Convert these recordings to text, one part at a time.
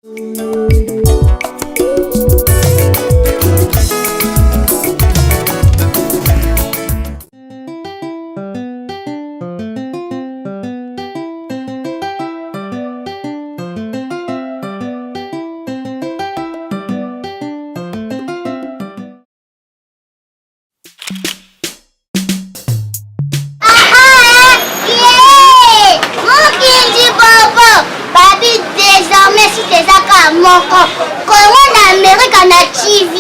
Moko kongo na amerika na tv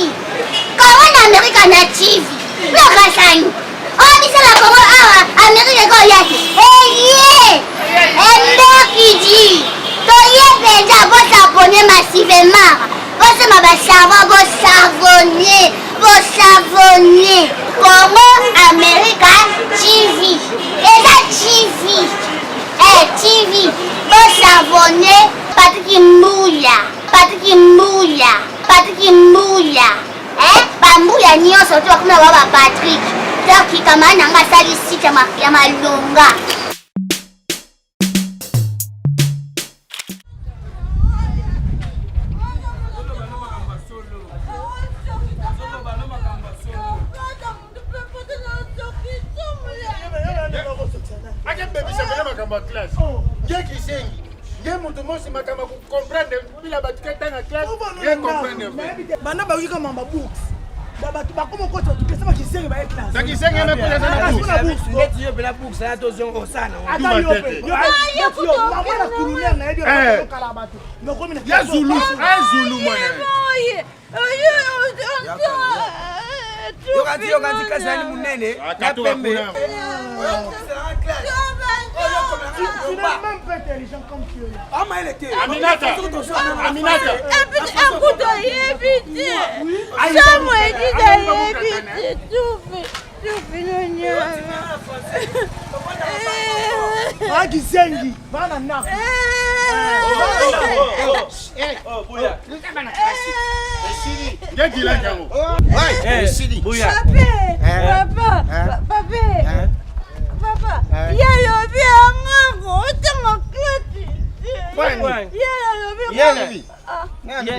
kongo na amerika na tv lokasani oyo biso na kongo awa amerika ekoya te eye emberkidi toye mpenza bosabone massivement bosomba basavon bosavone bosavone congo america tv eza tv eh, tv bosavone patiki mbuya patiki mbuya patiki mbuya eh, bambuya nyonso to bakoma ba ba patrik donc kamara na nga asali site ya malonga. Akebebisa pena makambo ya classe nge kisengi nge moto mosi makambo ya kocomprendre bila bato ketanga classe nge comprendre banda bayoki kama ba books bato bakoma okota bato pesa bakisengi baye classe bakisengi na bourse neti yo pela bourse aya tozonga osana ata yo pe yo mama na kulunere nayebi yo kala bato nokomi na ya zulu a zulu mwana yokanti yokanti classe nani munene na pembe Aminata Aminata Akuta oyebi te Samu edida ayebi te tufi tufi nonyama akizengi bana ndako Papa, papa, papa, ye alobi yango otanga klati. Ye alobi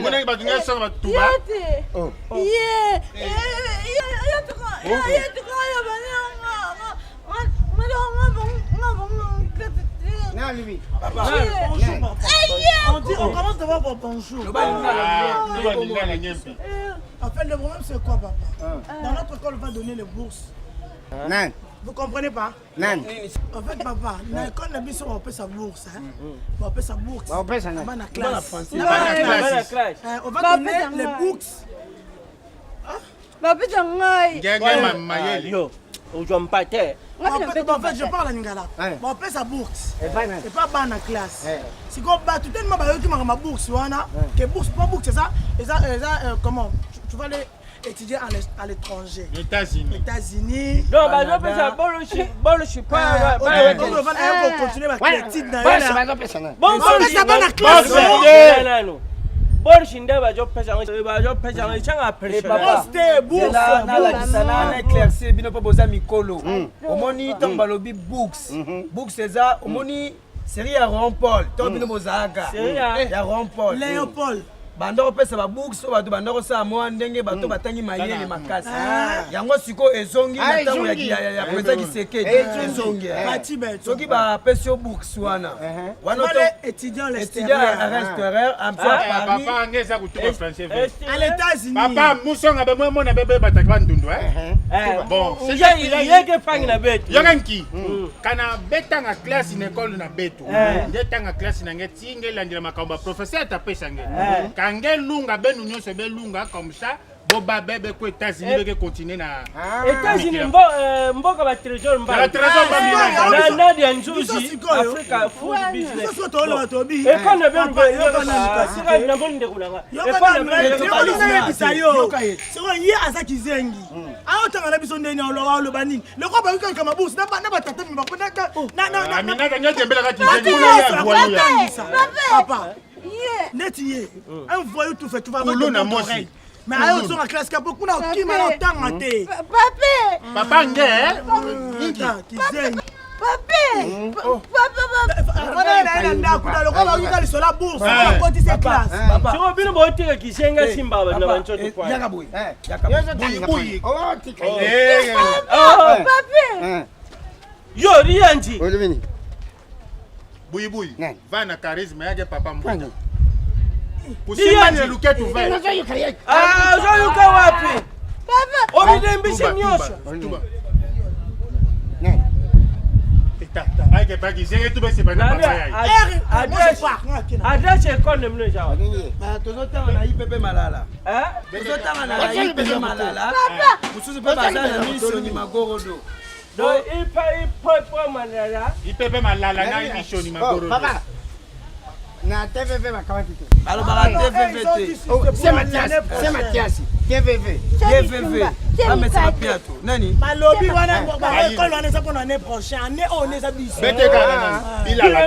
monaki bato nyonso batuba ye ye ye tuka Bonjour, papa. On, dit, on commence d'abord par bonjour. En fait, le problème, c'est quoi, papa? Dans notre école, on va donner les bourses. Nan. Vous comprenez pas? Nan. En fait, papa, na école, na biso, on paie sa bourse. Hein? On paie sa bourse. On paie sa bourse. classe. classe. On va donner les bourses. Bapesa ngai. Ngenge mayele. Yo, ozwa mpate. En fait, je parle en lingala. Bapesa bourse. Et pas bana classe. Sikoyo bato tellement bayoki makambo ya bourse wana que bourse po bourse eza eza eza comment tu vas aller étudier à l'étranger. États-Unis. États-Unis. Donc bazopesa boloshi boloshi pa ba continuer ba étude na yo. Bapesa bana classe. Nano. Boloshi nde bazopesa bazopesa yango echanga pression. Bourse nalakisa na éclaircir bino mpo boza mikolo. Omoni ntango balobi books. Books eza omoni série ya Ron Paul to bino bozalaka ya Ron Paul. Léopold. Banda kopesa babooks oyo bato banda kosala mwa ndenge bato batangi mayele makasi yango sikoyo ezongi na ntango ya président Tshisekedi ezongi soki bapesi yo books wana wana étudiant à l'extérieur papa ange eza kutuka français à l'États-Unis papa musonga be mona bebe bataki bandundu bon yeke fangi na betu yoka nki kana betanga classe na école na betu nde tanga classe na nge ti nge elandela makambo ya professeur atapesa nge kange lunga benu nyonso belunga comme ça boba bebe ko États-Unis beke continuer na États-Unis mboka ba trésor mba trésor mba na Nadia Nzuzi Africa food business biso toloba tobi ekona benu sika na mboni ndeko nanga ekona benu yo sikoyo ye aza kizengi aotanga na biso ndeni oloba oloba nini loko bayoki kaka mabourse na batata papa neti ye un voyou tout fait tu vas kuluna mosi mais ayo ozonga classe kapo kuna okima na otanga te pape papa nge kizengi pape. Papa na na ndako na lokola bayoka lisolo ya bourse akotisi classe. Siko bino boteka kisenga simba na banzoto kwa. Yaka boye. Buyi. Pape. Yo rianji. Buyibuyi. Nani? Va na charisme yake papa mbuta. Nani? Kusimba ni luketu vai. Ah, ozoyoka wapi? Papa. Omidembisi nyonso. Tuba. Ake baki zenge tube se bana papa yayi. Adresse école ne mino eza wapi? Tozotanga na IPP Malala. Eh? Tozotanga na IPP Malala. Mosusu mpe baza na misoni magorodo. Donc ipa ipa ipa malala. Ipepe malala na mishoni magoro. Papa. Na TVV bakamati te. Balobaka TVV te. C'est Mathias, c'est Mathias. TVV. TVV. Bamesa bapiato. Nani? Balobi wana baekole wana eza mpona année prochaine, année oyo nde eza biso. Bete kana nani? Bilala.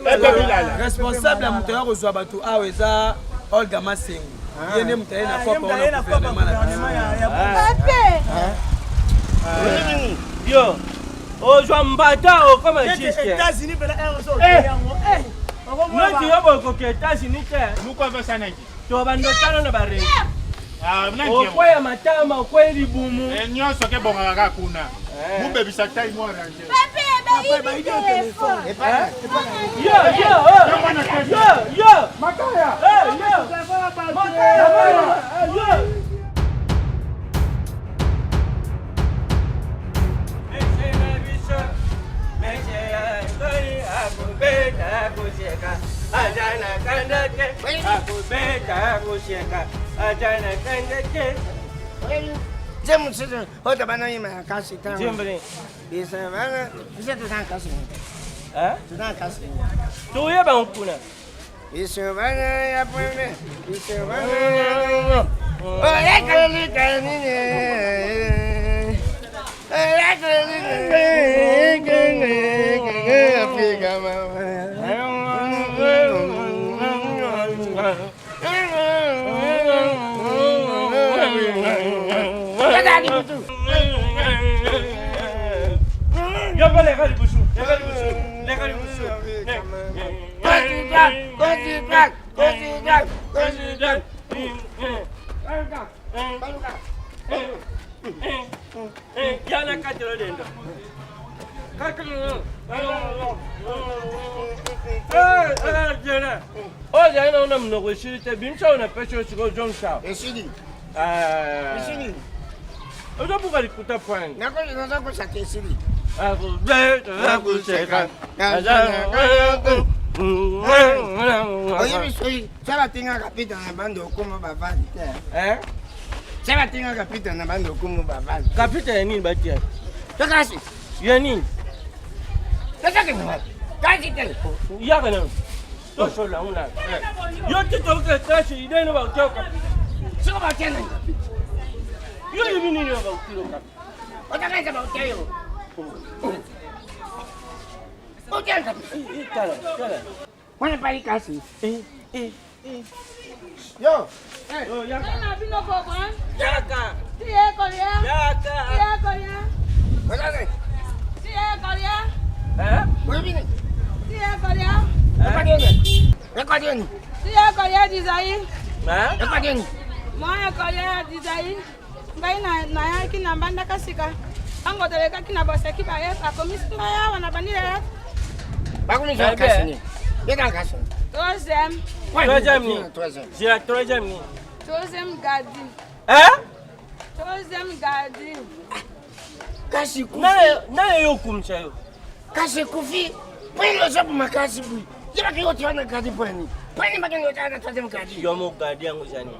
Bete bilala. Responsable ya moto ya kozwa bato awa eza Olga Masengo. Ye nde moto aye na kopa wana gouvernement na biso. Pape. Yo. Ozwa mbata okoma juste. États-Unis mpena air yango. Noti yo bokoki États-Unis te. Mukwa vasa nanki. To bandotano na bare. Ah, nanki. Okwea matama, okwea libumu. Eh, nyonso ke bongaka kaka kuna. Mubebisa tai mo arranger. Pape, bayibi telefone. Yo, yo, yo, yo. Makaya. Eh, yo. Makaya, yo. Toyeba nkuna. Yo mpe leka liboso, leka liboso, leka liboso. Yana katelo dendo. Oyo ezali nango na monoko esili te, bimisa oyo napesi yo sikoyo ozongisa. Esili. Esili. Ozobuka likuta point. Nakosa esili. Oyebi soki so batingaka pita na bando okoma bavandi te. So batingaka pita na bando okoma bavandi. Kapita ya nini batia? Tokasi. Ya nini? Tokakende wapi? Kasi te. Yaka nano. Tosola una. Yo te toka kasi ideno ba toka. Soko batia na kapita. Yo yebi nini ba utilo kapita? Otakaisa batia yo. Otia kapita. Tala, tala. Wana pali kasi. Yo. Yo yaka. Na bino koko, hein? Yaka. Tiye kolia. Yaka. Tiye kolia. Otaka. Tiye kolia. Eh? Oyebi nini? Tiye kolia. Rekodi nini? Tiye kolia d'Isaïe. Eh? Rekodi nini? Moi kolia d'Isaïe. Ngai na nayaki na mbandaka sika. Ntango tolekaki na boseki baye bakomisi ngai awa na bandi lelo. Bakomisa kasi nini? Beta kasi. Troisième. Troisième nini? Troisième. J'ai la troisième nini? Troisième gardien. Eh? Troisième gardien. Kasi kufi. Nani yo okumisa yo? Kasi kufi. Pwene ozobu makasi bui. Ye bakei kotia na gardien mpo na nini? Pwene bakei kotia na troisième gardien. Yo mo gardien yango eza nini?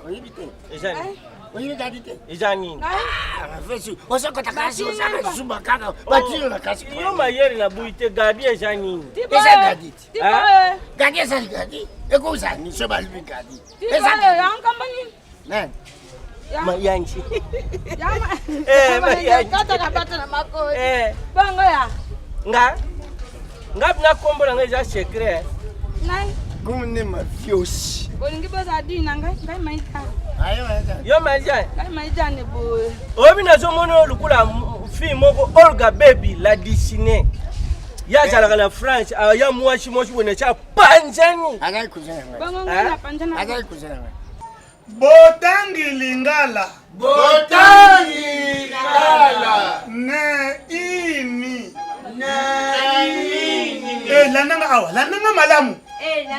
Oyebi te. Eza nini? Oyebi gardien te. Eza nini? Ah, fesi. Ozokota kasi ozaka zuba kaka. Batino na kasi. Yo mayele na boyi te gardien eza nini? Eza gardien te. Tiboye. Gardien ezali gardien. Ekozala nini so balobi gardien. Eza Tiboye. Yango kombo nini? Nani? Mayanji. Eh, mayanji. Kataka bato na makolo. Eh. Bongo ya. Nga? Nga na kombo na nga eza secret. Nani? Kumne mafiosi. Bolingi bozala dini na ngai, ngai maita. Ayo maita. Yo maita. Ngai maita ne boye. Oyebi nazomona oyo lokola Fille moko Olga Baby la dessinée. Ye azalaka na France, aya mwasi mwasi boye na tia panzani. Azali cousin na ngai. Bongo ngai na panzana. Azali cousin na ngai. Botangi lingala. Botangi lingala. Ne ini. Ne ini. Eh, landanga awa, landanga malamu.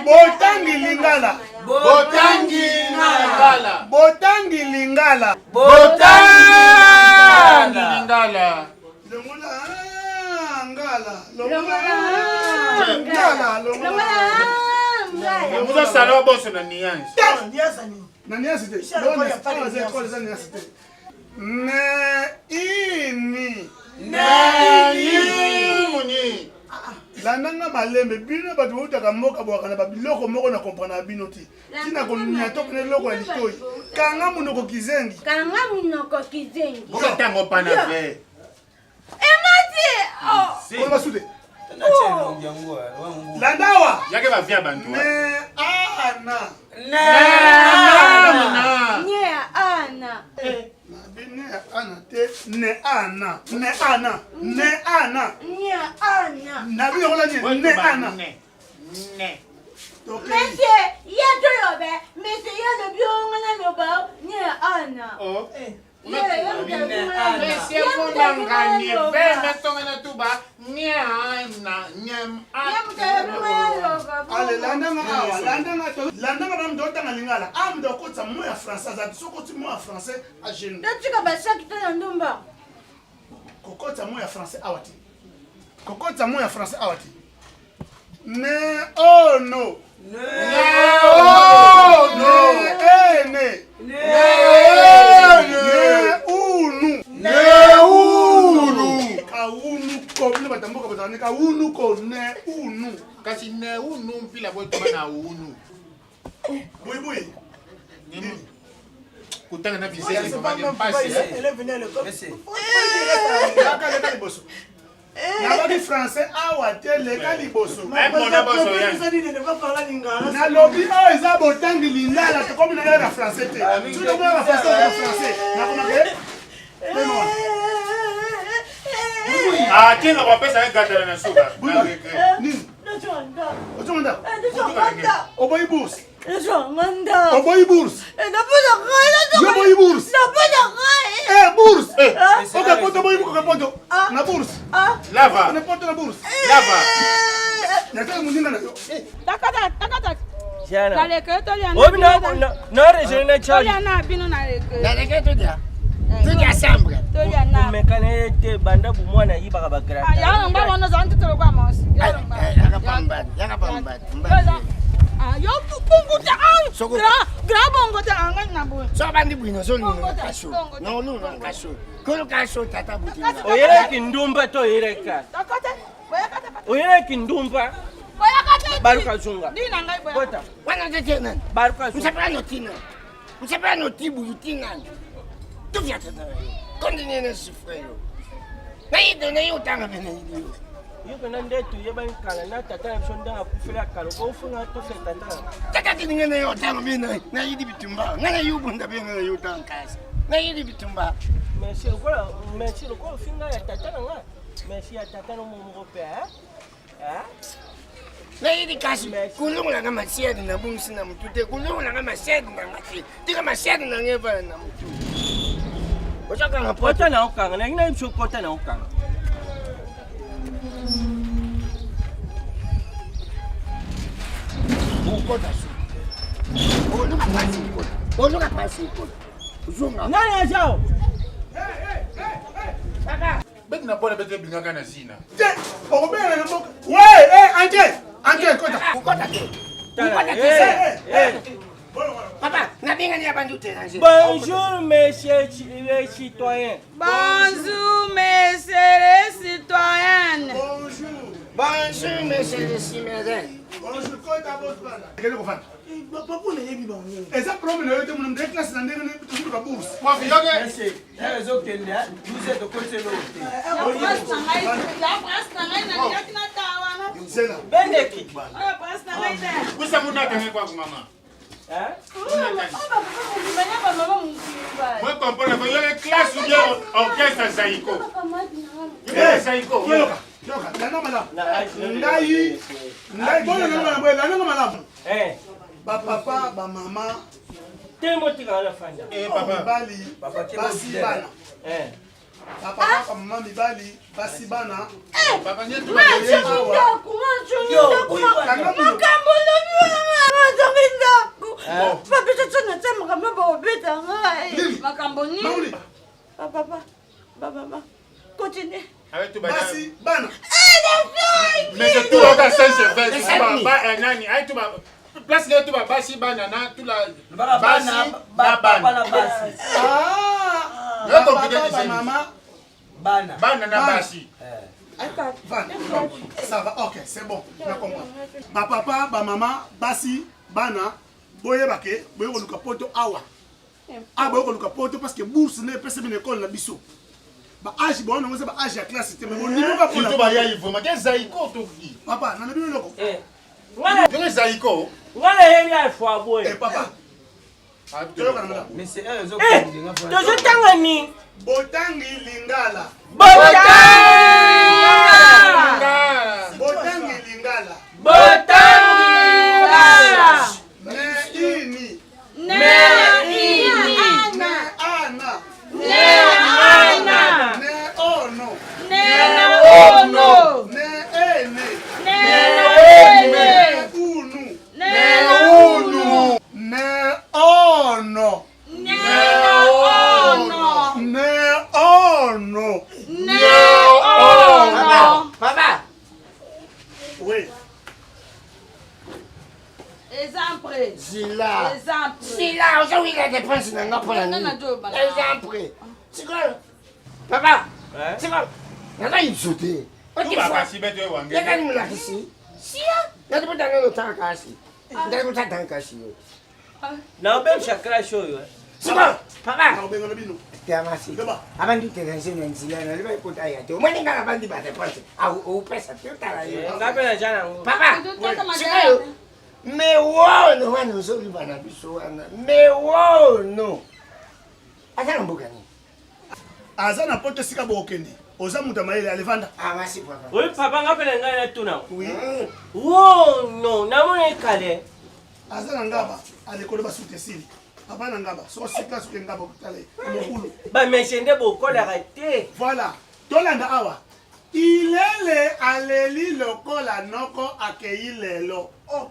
Botangi lingala. Botangi lingala. Botangi lingala. Botangi lingala. Longola ah, ngala. Longola ah, ngala. Longola ngala. Muzosala boso na niansi. Na niansi te. École eza niansi te. Ne ini. Ne ini. Landa nga malembe bino bato boutaka mboka bwaka na babiloko moko na comprendre na bino te ntina konya to pene eloko ya litoi kanga monoko kizengi kanga monoko kizengi bokatango pana ve emati koloba su te landa awa yake bavia bantu ne ana ne ne ana nabi ne ana te ne ana ne ana ne ana ne ana nabi lokola nini ne ana ne Monsieur, ye tolobe, monsieur ye lobi onga na loba ne ana. Oh. Monsieur Munangani, veme tonga na tuba, nye ana, nye Ale landanga awa, landanga to, landanga na mdo tanga lingala. A mdo kotsa mo ya français azati soko ti mo ya français a genou. Totika basaki to na ndumba. Kokotsa mo ya français awa te. Kokotsa mo ya français awa te. Ne oh no. Ne oh no. Ne ne. Ne ne unu. Ne unu. Kaunu ko bino bato mboka bazala ne kaunu ko ne unu. Kasi ne unu mpila botuma na unu. Bui bui. Nini? Kutanga na bizeli mama mpasi. Kaka leka liboso. Nalobi français awa te leka liboso. Nalobi oyo eza botangi lingala tokomi na na français te. Soki tokomi na français na français nakomaka Ah, tinga bapesa ye gatala na suka. Nini? Ozonga Oboyi bourse. Oboyi Oboyi bourse. Yo boyi bourse. Eh bourse. Oke poto boyi oke poto. Na bourse. Lava. Na poto na bourse. Lava. Nataka muninga na yo. Takata, takata. Jana. Naleke tolia na. Obi na na region na Charlie. Tolia na bino naleke. Naleke tolia. Tolia chambre. Tolia na. Komekana ye te banda bomwana ayibaka bagrata. Ya ngba wana za ntete kwa mosi. Ya ngba. Yaka yaka pamba. Yo pungu ta ah. Gra gra bongo ta anga na bo. So bandi bwino so luna kasho. No luna kasho. Kolo kasho tata buti. Oyelaki ndumba to oyelaka. Takata. Boyakata. Oyelaki ndumba. Boyakata. Baruka zunga. Di na ngai boyakata. Kota. Wana tete nani? Baruka zunga. Msapela no tina. Msapela no tibu tina. Tufya tata. Kondi nene sifre yo. Na yido na yo tanga bene yido. Yo pena nde toyebani kala na tata na biso ndenge akufela kala okofunga tofe tata. Tata tini ngene yo tanga bene na yidi bitumba. Ngana yo bunda bene na yo tanga kasi. Na yidi bitumba. Merci lokola merci lokola ofinga ya tata na nga. Merci ya tata no moko mpe hein? Nayidi kasi kulungulanga masiadi na bungisi na mutu te kulungulanga masiadi na nga te tika masiadi na nga evana na mutu ozokanga pota na okanga nangi nayebi so pota na okanga okota su oluka pasi okota oluka pasi okota ozonga nani azao Beti na bwana beti ebingaka na zina. Te, okobengana na mboka. We, eh, entre, entre, kota. Kota te. Kota te. Papa, nabengani ya bandu te. Bonjour monsieur les citoyens. Bonjour monsieur les citoyennes. Bonjour. Bonjour monsieur les citoyens. Bonjour, kota bosbana. Kende kofanda. Papa nayebi bango. Eza problème na yo te mono classe na ndenge tozoluka bourse. Prof, yoke. Ezokende 12 tokoti eloko te. Zela. Bendeki. Kusa munaka nge kwako mama. Moi comprendre que yo classe ou bien orchestre Zaiko. Zaiko. Yoka, yoka, landa malamu. Ngai, ngai bona na malamu, landa malamu. Eh. Ba papa, ba mama. Temo tika na fanda. Eh papa. Mibali, basi bana. Eh. Papa, papa, mama mibali, basi bana. Makambo lobi wana nazongi ndako, bapesa so na tia makambo bakobeta ngai. Makambo nini? Bapapa, bamama, continue. Basi bana. Mais c'est tout oka saint chevêque ba nani ay tu ba place ne tu ba basi bana na tu la basi na bana. Ah. Yo compliqué Papa, mama. Bana. Bana na basi. Ça va, ok, c'est bon, na comprends. Ba papa, ba mama, basi, bana, boyeba ke, boye koluka poto awa. Ah, boye koluka poto parce que bourse ne epesami na école na biso. Ba âge bo wana ba âge ya classe te, mais bondimi ka pona. Ba yayi vraiment, ke zaiko to ki. Papa, na bino eloko. Eh. Ngana zaiko. Ngana yeli afwa boye. Eh papa. Tozotanga nini? Botangi lingala. Botanga. Botangi lingala. Botanga. Ne ini. Ne ini. Ne ana. Ne ana. Ne ono. Ne ono. Ne ene. Ne ene. Ne unu. Ne unu. Ne ono. Ne ono. Ne ono. Ne ono. Papa. Oui. Exemple. Zila. Exemple. Zila, ozowika dépense na nga mpona nini? Exemple. Sikoyo. Papa. Sikoyo. Naza izo te. Yekani molakisi. Sia. Nati botanga notanga kasi. Ndali botanga kasi yo. Naobebisa crash oyo. Sikoyo. Papa. Nakobenga bino. Tamasi. Abandi déranger na nzela naloba ekota ya te. Omoni nga nabandi ba réponse. Opesa te otala yo. Nga mpe naza nango. Papa. Sikoyo. Me wono wana ozoliba na biso wana. Me wono. Aza na mboka nini? Aza na poto esika bokokende. Oza moto ya mayele, alevanda. Ah, merci papa. Oui papa, nga mpe na ngai natuna. Oui. Wono, namoni ekale. Aza na ngaba, alekolo basuki esili. Papa na ngaba, soko sika soki ngaba okotala ye. Mokulu. Bameshe nde bokolaka te. Voilà. Tolanda awa. Ilele aleli lokola noko akei lelo. Oh.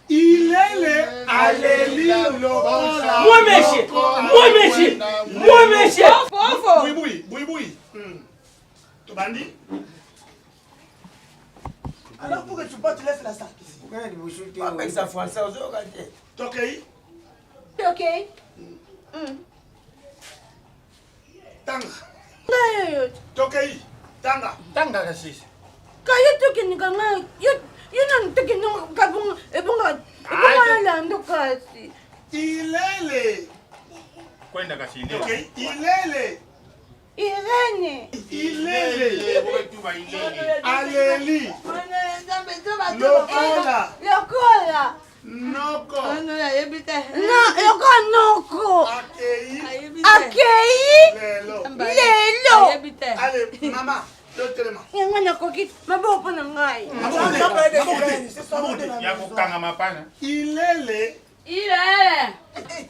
Ilele aleli lokola. Moi monsieur, moi monsieur, moi monsieur. Buibui, buibui. Tobandi. Alors pour que tu parles, tu laisses la sac ici. Bapekisa français ozoyoka te. Tokei. Tokei. Tanga. Ngai oyo. Tokei. Tanga. Tanga kasi. Ka yo tokendeka ngai yo yo nanu tokende kabonga ebonga ebonga yolando kasi. Ilele. Kwenda kasi ilele. Tokei. Ilele. Irene. Ilele. Aleli. Lokola. Lokola. Noko. No, lokola noko. Akei. Akei. Lelo. Lelo. Allez, mama. Totelema. Yango nakoki maboko mpo na ngai. Ya kokanga mapana. Ilele. Ilele.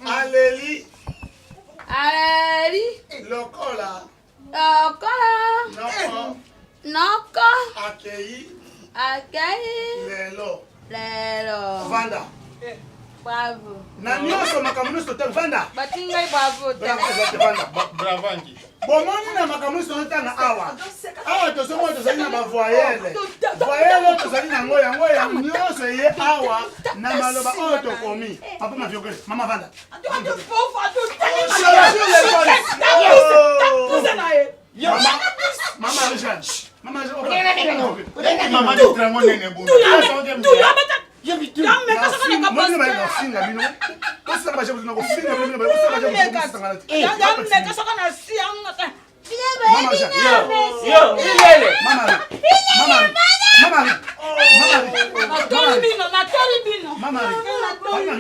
Aleli. Aleli. Lokola. Lokola. Noko. Noko. Akei. Akei. Lelo. Lelo. Vanda. Bravo. Na nyonso makambo nyonso totanga vanda. Batingi ngai bravo te. Vanda. Bravo angi. Bomoni na makambo nyonso tozotanga awa. Awa tozomona tozali na bavoyele. Voyele oyo tozali nango yango ya nyonso eye awa na maloba oyo tokomi. Papa maviokele, mama vanda. Mama Jeanne. Mama Jeanne. Mama de trango nene bu. Nafinga bino. Osala ba jabu na kofinga bino ba osala ba jabu kosangana te. Mama Jeanne. Yo, ilele. Mama. Mama. Mama. Mama. Natoli bino, natoli bino. Mama. Mama.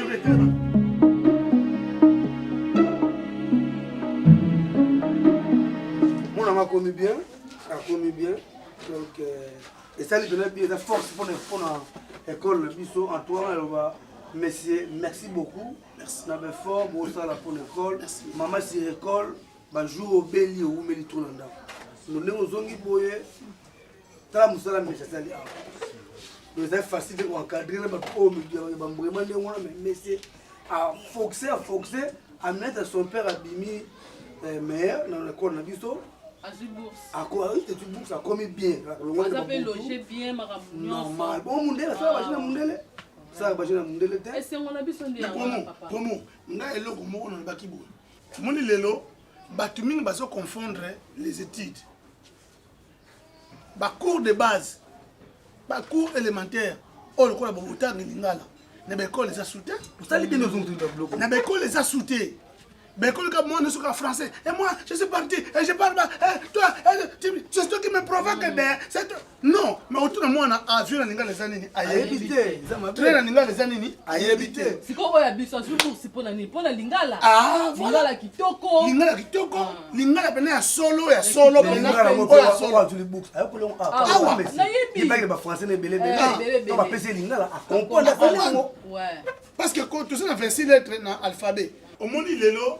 Akomi bien, akomi bien. Donc euh, esali mpena bien, eza force mpona mpona école na biso. En tout cas, naloba monsieur, merci beaucoup. Merci. Na ba effort bosala mpona école. Mama sur école, ba jour obeli owumeli trop na ndako. Ndenge ozongi boye, tala mosala mesha asali awa. Donc ezali facile te koencadre na bato oyo bambrema ndenge wana, mais monsieur afoxe afoxe amenete son père abimi meilleur na école na biso. Azwi bourse. Azwi bourse, akomi bien. Aza mpe loge bien, makambo normal. Bon, mundele asala baje na mundele, asala baje na mundele te. Esengo na biso nde yango, papa. Promo ngai, eloko moko nalobaki boye, omoni lelo bato mingi bazo confondre les études, bacours de base, bacours élémentaire oyo lokola botangi lingala na baekole eza su te. Osali bien, ozongi biloko na baekole eza su te. Baekole ka mwana soka français et moi je suis parti et je parle pas eh, toi eh, c'est toi qui me provoque mm. Ben c'est toi non, mais otuna mwana avion na lingala eza nini, ayebi te. Train na lingala eza nini, ayebi te. Sikoyo oyo ya biso azwi bourse mpo na nini? Mpo na lingala. Ah, lingala kitoko. Lingala kitoko, lingala pena ya solo, ya solo pena, oyo ya solo. Awa nayebi bafrançais na ebele ebele to bapesi lingala, acomprendre yango, parce que toza na 26 lettres na alphabet. Omoni lelo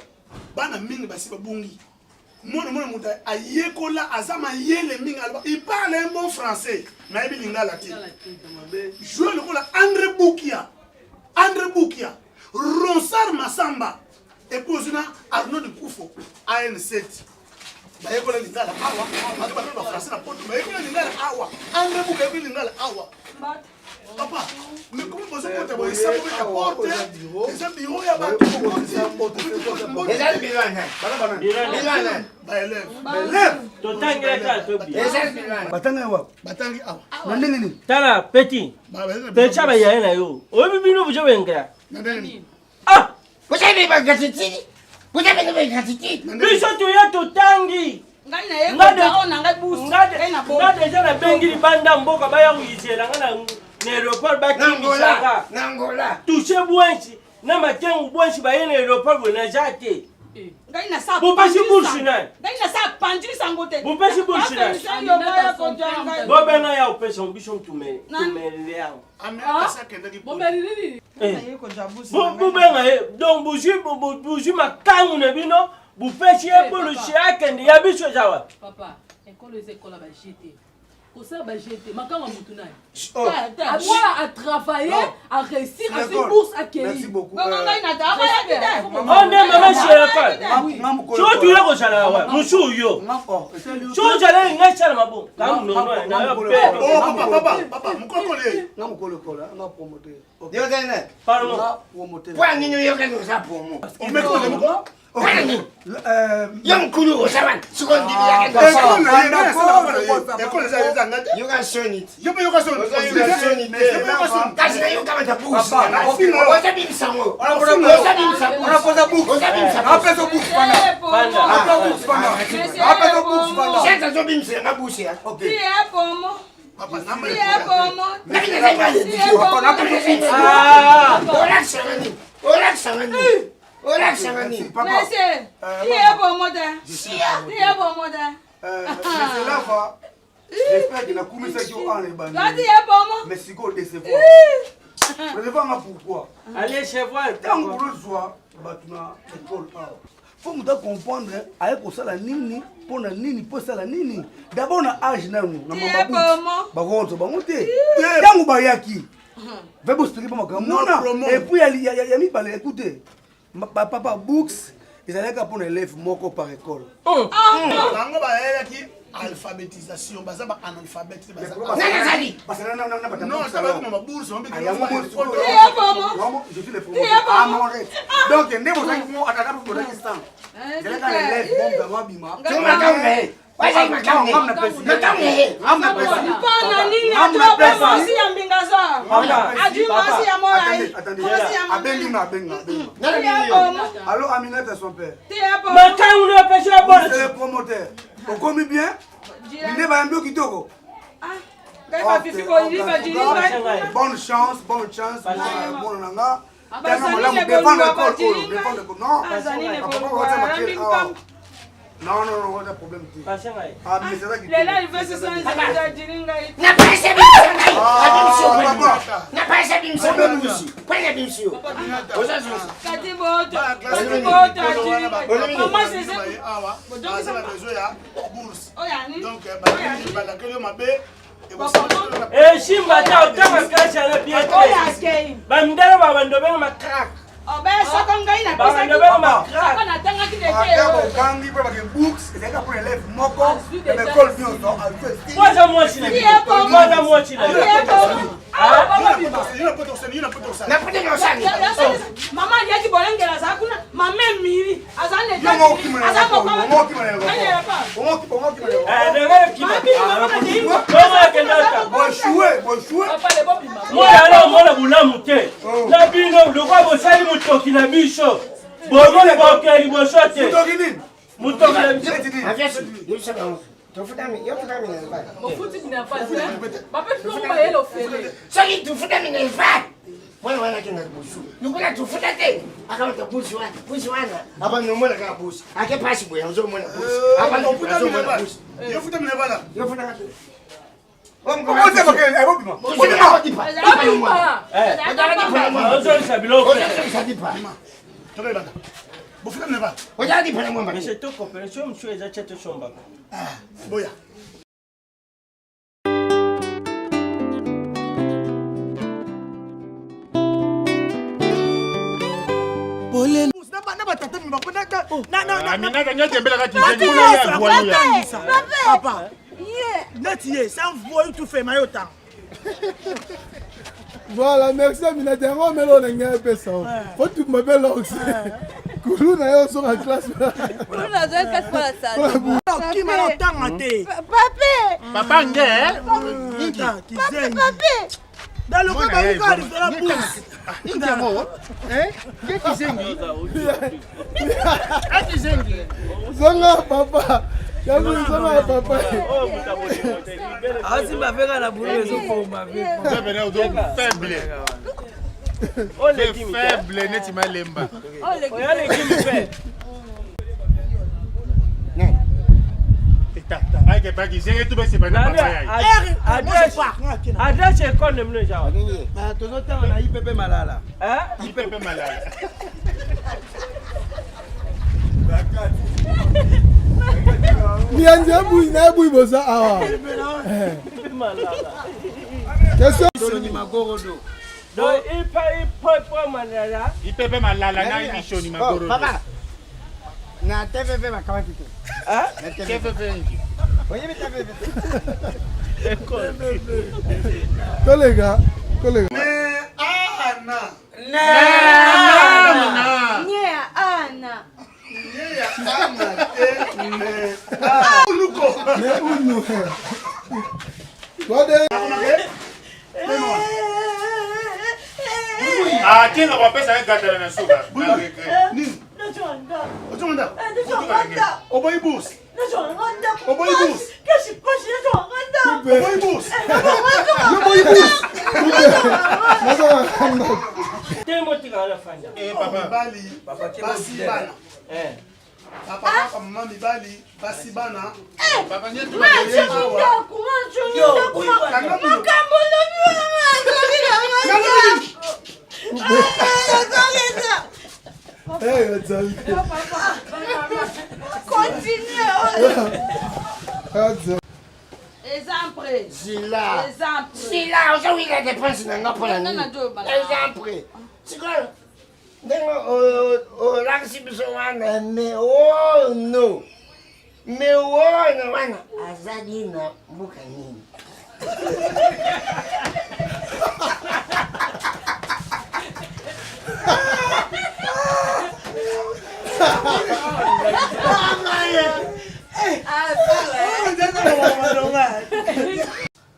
bana mingi basi babungi. Mwana mwana moto ayekola, aza mayele mingi, aloba, il parle un bon français, mais ayebi lingala te. Joueur lokola André Bukia, André Bukia, Ronsard Masamba et puis ozwi na Arnaud Dikufo an7, bayekola lingala awa. Bato bato bafrançais na poto bayekola lingala awa. André Bukia ayekola lingala awa, papa. Mais comment bozokota boye sango beta porte? Eza bureau ya bato. Baélève. Totangela. Batangi awa, batangi awa na ndenge nini? Tala petit petit abayaya na yo, oyebi bino bujo bengela. Na ndenge nini? Ah, Vous avez ba gratitude, vous avez ba gratitude. Biso toya totangi. Ngai nayekoa na ngai bourse. Nga deja nabengi libanda mboka, baya koyizela nga na aéroport, bakimisaka. Na Angola. Touche bwensi na matengu bwensi, baye na aéroport boye, naza te. Ngai nasa Bopesi bourse nani? Ngai nasa panjili sango te. Bopesi bourse nani? Bobenga ya opesa biso tumele awa. Bomeli nini? Bobenga ye. Donc bozwi makangu na bino, bopesi ye bolusi, akende. Ya biso eza wapi? Papa, ekolo eza ekola baje te, kosala baje te. Makambo ya mutu nani? Mwana atravaille, aréussir, azwi bourse, akei. Merci beaucoup. Ngai natabayaki te. O nde mama sherafal, so tuye kozala awa mosu yo, so ozala ngai sala mabongo kamunono na yo pe. Papa mokokoli. Nga mokolo ekola, nga promoteur. Yozana. Pardon. Nga promoteur. Kwa nini oyokani oza promo? Omekole moko. Kwa nini? Yo mokulu oza wana sikoyo ndimi yake. Ekole eza nga te. Yoka soni. Yo mpe yoka soni. Yoka soni te. Kasi nayoka bata bourse. Oza bimisa ngo. Oza bimisa bourse. Oza bimisa bourse. Sasa azobimisa nga bourse ya. Tiye pomo. Tiye pomo. Ngai nazali malediki. Olakisanga nini? Olakisanga nini? Olakisanga nini? Monsieur, tiye pomo te. Tiye pomo te. Monsieur Lava, j'espère que nakumisaki yo ana ebandi. Tiye pomo. Mais sikoyo décevoir. Décevoir nga pourquoi? Allez chez voir. Ntango ozwa bato na école awa, faut moto acomprendre aye kosala nini, mpo na nini, mpo esala nini. D'abord na age nanu na mama bakokonza bango te. Ntango bayaki ve boexpliquer mpo makambo wana. Et puis ya mibale, écoute papa, bourse ezalaka mpona élève moko par école. Bango bayelaki alphabétisation, baza ba analphabète te. Nazali. Non, babourse. Je suis le promoteur. Donc nde bozalaki mo atata bozalaki 100, ezalaka l'élève bon bango abima. Mpona nini atobe mwasi ya mbinga za adui mwasi ya molai? Abengi nga, abengi nga. Allo, Aminata, son père. Makangu na opesi ya C'est le promoteur. Okomi bien nde bayambi yo kitoko. Bonne chance, bonne chance, mwana na nga. Tanga malamu, défendre école oyo, défendre école. Non, papa, watia makele awa. Non, non, non, wana problème te. Ah, mais c'est ça qui Lelo alivesi sonzadili ngai. Napesa bimisi ngai. Abimisi yo pona. Napesa bimisi yo bimisi. Pona bimisi yo. Oza zuzi. Kati boto. Kati boto adili ngai. Mama sese. Awa. Aza na besoin ya bourse. Oyani. Donc balakeli yo mabe. Esimba te otanga classe yana bien te. Bamindele ba bando benga ma crack. Obe soko ngai na Bando benga ma crack. Soko natangaki ate lete. bokangi mpe bake books ezalaki mpo élève moko na ekole nyonso Mwaza mwasi na bino. Mwaza mwasi na bino. Mama aliaki bolengela azala kuna mama emili aza aza Mwana ala omona bolamu te na bino lokwa bosali motoki na biso bomona boke liboso te motoki na biso Soki tufuta minerval mwana wana akenda liboso lokola tufuta te akamata busi wana busi wana abandi omona kaka busi ake pasi boye azomona busi abandi azomona busi Yofuta minerval. Yofuta te. Ozongisa biloko. Bofuta minerval. Monsieur tokopela so mosusu eza tia tosombaka Boya. Na batata mibako Aminata ngai tembelaka kizengi kuna ya voyou ya. Papa, neti ye c'est un voyou tout fait mayo tanga. Voilà, merci Aminata. Yango omela oyo na ngai apesa o. Otumba mpe lox. Kulu na yo ozonga classe. Okima na otanga te. Papa nge. Kizengi. Daloko baluka lisola bourse. Ingi yango. Eh? Nge kizengi. Ah kizengi. Zonga papa. Yango zonga papa. asimba mpe kaka na bulu ezokoma Faible. Faible neti malemba. Ake pa kizengi tu bese bana papa ya. Adresse ekole na bino eza wapi? tozotanga na ipp malala IPP malala. Mianzi ebui na ebui boza awa. Question. soni magorodo Donc ipa ipo malala. IPP malala na imishoni magoro. Papa, na TVV bakamati te. Na TVV ngi. Oyebi TVV Tolega, tolega. Ana. Nye ana. Ana te ne. Uluko. Ne unu. Toi de. Ah, tinga bapesa ye gatana na suka. Na regret. Nini? Ozonga Oboyi bourse. Oboyi bourse. Oboyi bourse. Yo boyi bourse. Nazonga Tembo tika na fanda. Eh papa. Mibali, basi bana. Eh. Papa, papa, mama mibali, basi bana. Papa nyetu Makambo lobi wana Eh, Zali. Continue. Aza. Exemple. Zila. Exemple. Zila, ozowika dépense na nga mpona nini? Exemple. Sikoyo ndenge olakisi biso wana me ono me ono wana azali na mboka nini?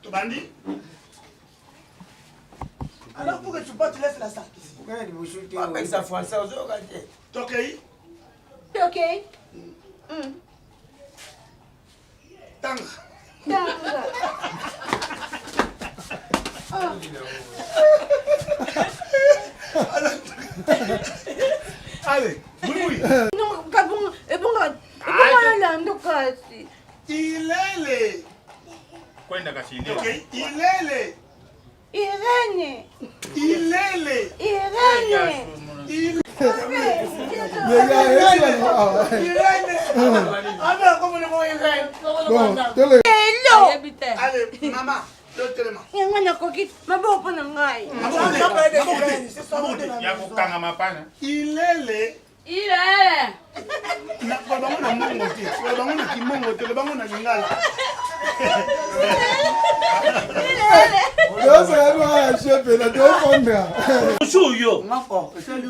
Tobandi. Alors pour que tu partes, tu laisses la sac ici. apekisa français ozoyoka te Tokei. Ok. Tanga. Tanga. Allez, oui, oui. Non, kabongo, ebongo. yolando kasi. Ilele. Kwenda kasi ilele. Okay, ilele. Irene. Ilele. Irene. Allez, maman, telema. Yango nakoki maboko mpo na ngai. Ya kokangama pana. Ilele. Ilele. Lobango na mongo te, lobango na kimongo te, lobango na lingala. Bonjour yo.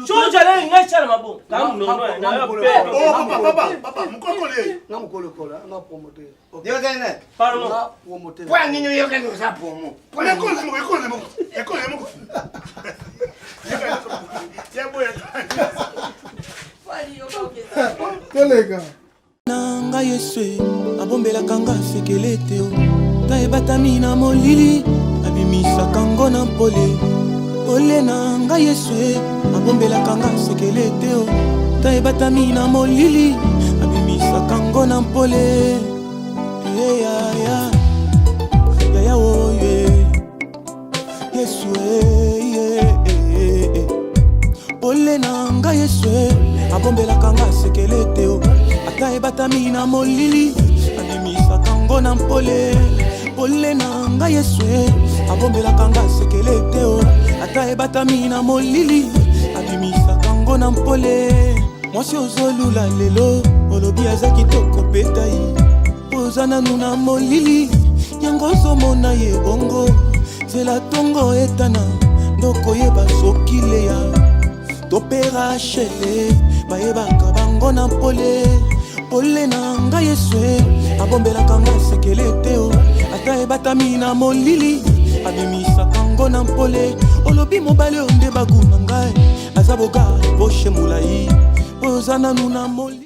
Soja na ngai sala mabongo. Kamu na yo pe. Oh papa papa papa mukokole. Nga mukolo kola, nga promoteur. Yokana. Pardon. Nga promoteur. Kwa nini oyokani oza promo? Ekole moko, ekole moko, ekole moko. Ya boya. Toleka. Na ngai Yesu abombelaka nga sekele te o. Ta ebatami na molili abimisaka ngo na mpole. Pole na ngai Yesu abombelaka nga sekele te o. Ta ebatami na molili abimisaka ngo na mpole. Eh, yaya yaya oyo eh. Yesu eh, eh, eh, eh. Pole na ngai Yesu abombelaka nga sekele te o. Ata ebatami na molili abimisaka ngo na mpole. Pole na ngai Yesu abombelaka nga sekele te o. Ata ebatami na molili abimisaka ngo na mpole. Mwasi ozolula lelo olobi aza kitoko petai oza nanu na molili yango ozomona ye bongo nzela tongo etana ndokoyeba soki leya to mpe rachele bayebaka bango na pole. Pole na ngai Yesu abombelaka nga sekele te o. Ata ebatami na molili abimisaka ngo na mpole. Olobi mobali oyo nde bagu na ngai aza boga poshe molai oyo oza nanu na molili.